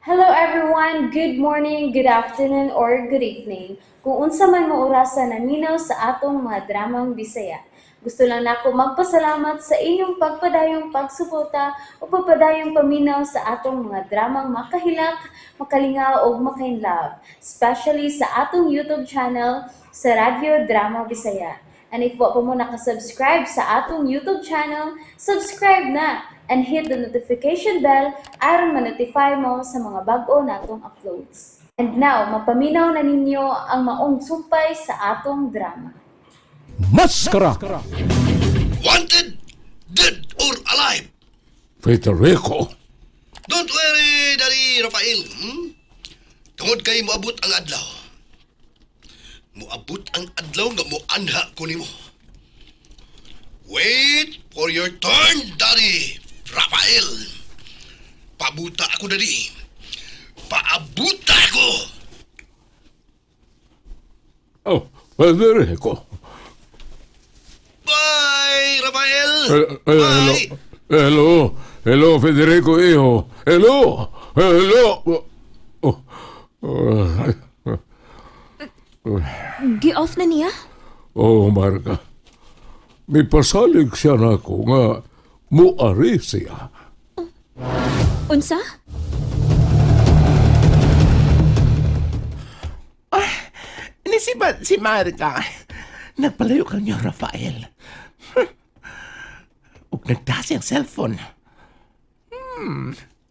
Hello everyone! Good morning, good afternoon, or good evening. Kung unsa man mo orasa naminaw sa atong mga dramang Bisaya. Gusto lang nako magpasalamat sa inyong pagpadayong pagsuporta o pagpadayong paminaw sa atong mga dramang makahilak, makalingaw ug makainlove, especially sa atong YouTube channel sa Radyo Drama Bisaya. And if wa pa mo nakasubscribe sa atong YouTube channel, subscribe na and hit the notification bell aron ma-notify mo sa mga bag-o natong uploads. And now, mapaminaw na ninyo ang maong sumpay sa atong drama. Maskara! Wanted, dead or alive. Federico! Don't worry, Daddy Rafael. Tungod kay moabot ang adlaw. Moabot ang adlaw nga moanha ko nimo. Wait for your turn, Daddy Rafael. Pabuta ako, Daddy. Paabuta ako! Oh, Federico! Bye, Rafael! Hello! Bye! Hello! Hello, Federico, hijo! Hello! Hello! Oh, oh, Gi-off na niya? Oh, Marga. Mipasalig siya nako nga muari siya. Unsa? Ni si, si Marga, nagpalayo ka niyo, Rafael. Ug nagdasi ang cellphone.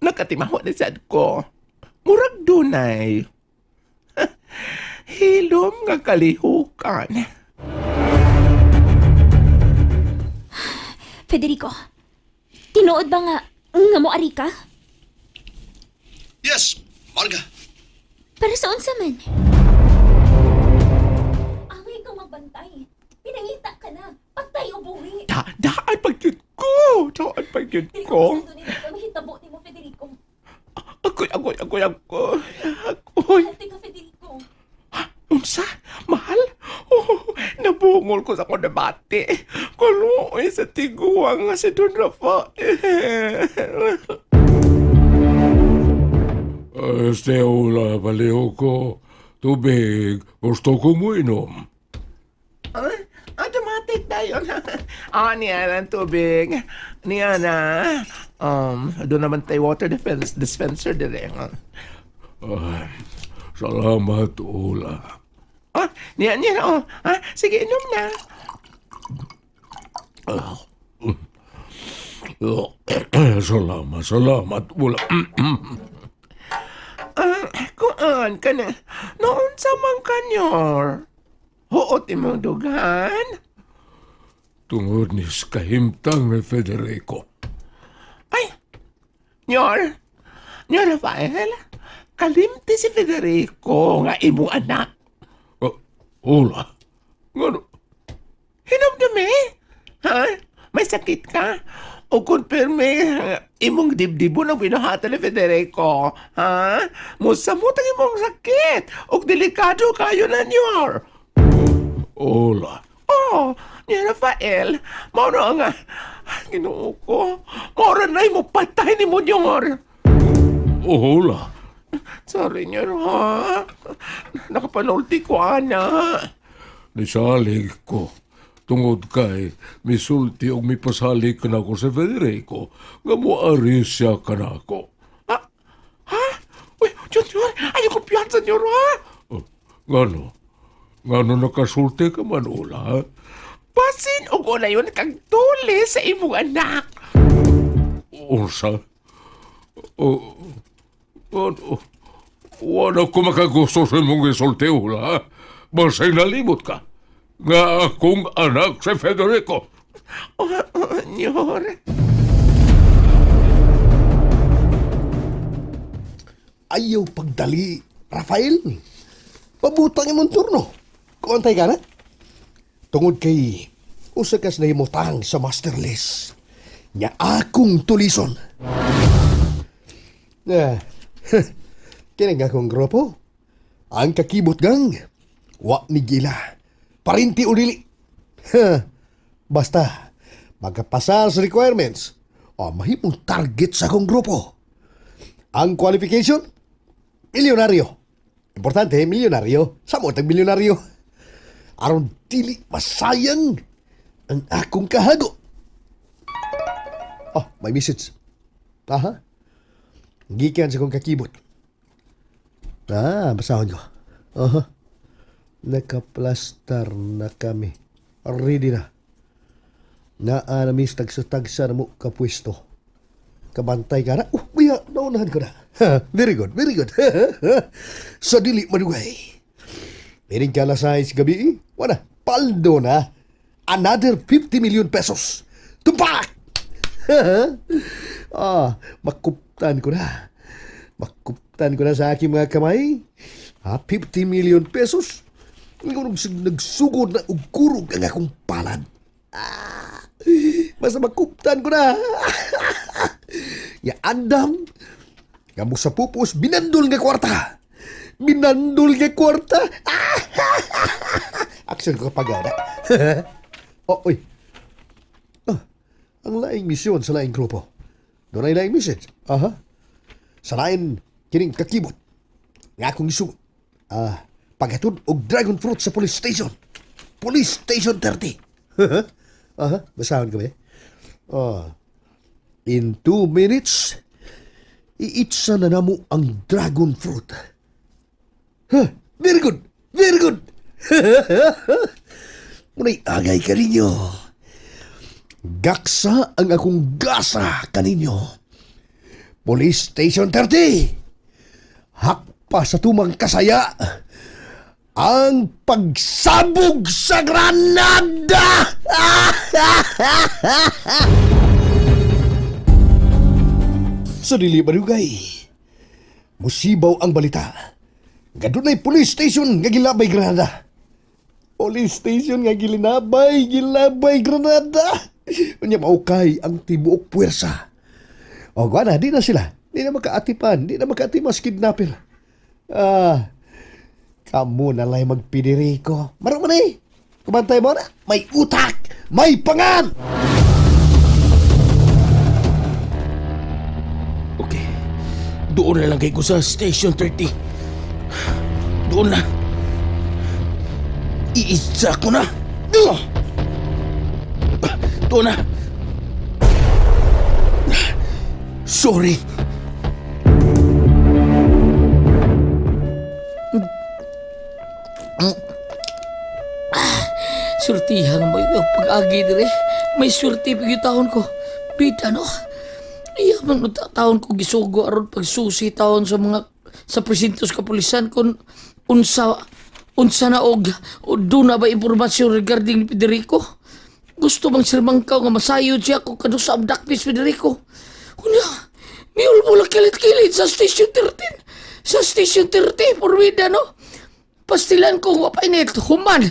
Nakatimaho na sad ko. Murag dunay. Hilom nga kalihukan. Federico, tinuod ba nga nga mo ari ka? Yes, Marga. Para sa unsa man? Angay kang magbantay. Pinangita ka na. Patay o buhi. Daan pagyud ko. Daan pagyud ko. Mahitabo nimo, Federico. Agoy, agoy, agoy, agoy. Agoy. Ate ka, Federico. Unsa? Mahal? Oh, nabungol ko sa akong nabati. Kaluoy sa tiguang nga si Don Rafael. Este, hola, baliw ko. Tubig, gusto ko mo inom. Ah, automatic na yun. Niya ang tubig. Niya na. Doon naman tayo water defense, dispenser dire. Ah, salamat, Ula. Niya, niya na. Oh. Sige, inom na. Salamat, salamat, Ula. Kuan ka na. Noon sa man kanyor. Huot imong dugan. Tungod ni kahimtang ni Federico. Ay, Nyor, Nyor Rafael, kalimti si Federico nga imong anak. Oh, Ula, ngano? Hinumdumi, ha? May sakit ka? O kung pirmi, imong dibdibo ng binuhatan ni Federico, ha? Musamot ang imong sakit. O delikado kayo na, Nyor. Ula, Oh, Nyor Rafael, mao na nga, Ginoo ko, mao na mo patay ni mo, Nyor. Ula. Sorry, Nyor, ha? Nakapanulti ko, ana. Nisalig ko. Tungod kay misulti og mipasalig kanako sa Federico nga moari siya kanako. Ah, ha? Uy, Junior, ayaw kumpiyansa, Nyor, ha? Oh, ngano? Ngano nakasulti ka man, Ula? Ha? Basin og wala yun kang tuli sa imong anak. Unsa? Oh, ano? Wala ko makagusto sa imong gisulti, Ula. Ha? Basay nalimot ka nga akong anak si Federico. Oh, oh, Nyor. Ayaw pagdali, Rafael. Pabutang imong turno. Kuantay ka na. Tungod kay usa kas nahimutang sa master list. Nya akong tulison. Na, kini nga akong grupo. Ang kakibot gang, wa ni gila. Parinti o dili. Ha, basta, magkapasar sa requirements, o mahimong target sa akong grupo. Ang qualification? Milyonaryo. Importante, milyonaryo. Samot ang milyonaryo. Aron dili masayang ang akong kahago. Oh, may message. Aha. Gikan sa kong kakibot. Ah, basahon ko. Aha. Nakaplastar na kami. Ready na. Naa na mis tagsa-tagsa na mo kapwesto. Kabantay ka na. Oh, buya, naunahan ko na. Very good, very good. Sa dili madugay. Piring ka alas 6 gabi, eh. Wala, paldo na. Another 50 million pesos. Tumpak! Makuptan ko na. Makuptan ko na sa aking mga kamay. Ha, 50 million pesos. Ikaw nagsugod na og kurog ang akong palad. Ah, basta makuptan ko na. Ya andam, nga mo sa pupos, binandol nga kwarta. Binandol nga kwarta. Action ko kapag na. Oh, uy. Ah, ang laing misyon sa laing grupo. Doon ay laing message. Aha. Sa lain, kining kakibot. Nga akong isugot. Ah, paghatod og dragon fruit sa police station. Police Station 30. Aha, basahon ko ba eh? Ah, in 2 minutes, iitsa na namo ang dragon fruit. Huh, very good! Very good! Muna'y agay ka ninyo. Gaksa ang akong gasa kaninyo. Police Station 30! Hakpa sa tumang kasaya ang pagsabog sa Granada! Sa dili barugay, musibaw ang balita. Gadunay police station nga gilabay Granada. Police station nga gilinabay, gilabay Granada. Unya maukay ang tibuok puwersa. O na, di na sila. Di na makaatipan, di na makaatimas kidnapper. Ah, kamo na lang magpidiriko. Marang man eh. Kumantay mo na, may utak, may pangan! Okay. Doon na lang kay ko sa Station 30. Doon na. Iisa ko na. Ugh! Doon na. Sorry. Surtihan mo yung pag-agi dire. May surti pag taon ko. Bida no? Iya man taon ko gisugo aron pagsusi taon sa mga sa presintos kapulisan kung unsa unsa na og o doon na ba impormasyon regarding ni Federico? Gusto bang Sir Mangkaw nga masayod siya kung kano sa abduct ni Federico? Unya, miulbo lang kilit-kilit sa Station 13. Sa Station 30, porwida no? Pastilan ko, wapainit, human.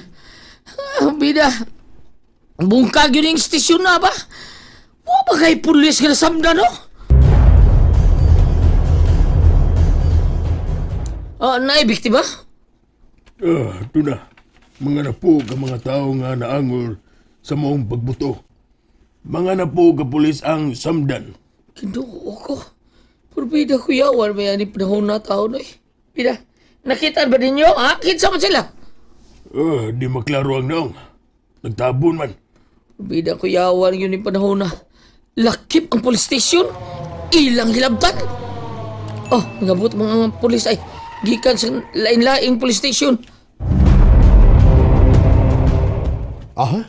Ah, bida. Bungkag yun yung station na ba? Wa ba kay pulis nga nasamda, no? Ah, naibig, di ba? Ah, ito na. Mga napog ang mga tao nga naangol sa maong pagbuto. Mga napog ang pulis ang samdan. Kinuo ko. Pero bida, kuyawan, may ani panahon na tao na eh. Bida, nakita ba ninyo? Ha? Kinsa man sila? Ah, di maklaro ang naong. Nagtabon man. Bida, kuyawan, yun yung panahon na. Lakip ang police station. Ilang hilabtan. Oh, nagabot mga pulis ay gikan sa lain-laing police station. Aha.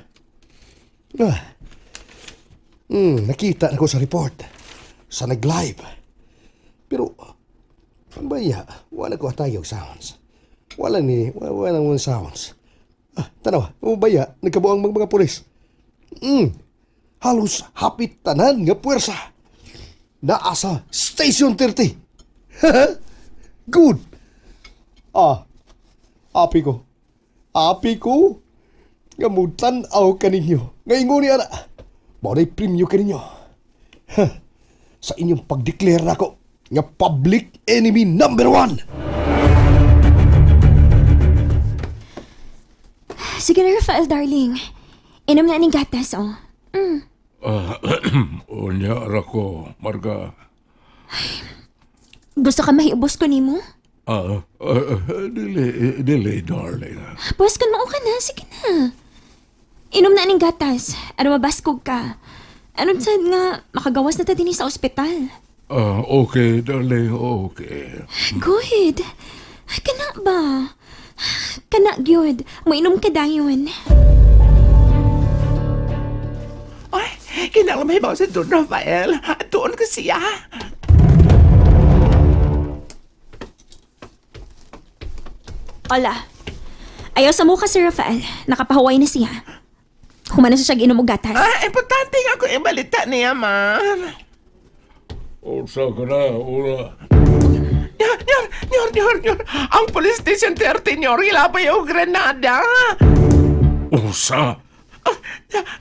Ah. Nakita na ko sa report. Sa nag-live. Pero, ang baya, wala ko atay og sounds. Wala ni, wala, wala nang sounds. Ah, tanawa, ang baya, nagkabuang mga pulis. Halos hapit tanan nga puwersa. Naa sa Station 30. Good. Ah, api ko. Api ko. Nga mutan-aw kaninyo. Nga ingon ni ana. Mao na'y premyo kaninyo. Ha, sa inyong pagdeklara nako nga public enemy number one. Sige na, Rafael, darling. Inom na aning gatas, oh. Ah, unya ra ko, Marga. Gusto ka mahiubos ko nimo? Dili, dili, darling. Pwes, kung mao ka na, sige na. Inom na aning gatas. Aron mabaskog ka. Aron sad nga, makagawas na ta dinhi sa ospital. Okay, darling, okay. Good. Kana ba? Kana gyud. Moinom ka dayon. Ay, kinahanglan mahibaw si Don Rafael. Doon ko siya. Hola. Ayaw sa mukha si Rafael. Nakapahuway na siya. Humana sa siya inom og gatas. Importante nga ako ibalita niya, ma'am. Unsa ka na, ula. Nyor, nyor, nyor, nyor, nyor. Ang police station 30, nyor, gilabay og granada. Unsa?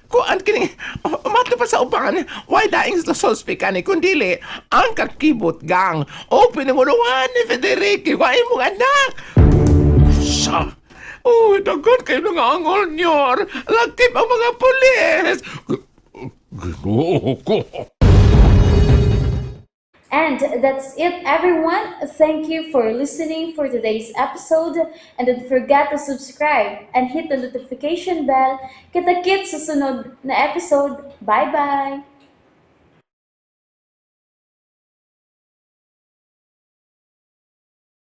Kuan kini, umato pa sa uban. Why daing sa suspect ani kundili ang kakibot gang o pinanguluhan ni Federico, wa imong anak. Unsa? Oh, daghan kayo ng angol, nyor. Lakip ang mga pulis. Ginoo ko. And that's it, everyone. Thank you for listening for today's episode. And don't forget to subscribe and hit the notification bell. Kita-kits sa sunod na episode. Bye-bye!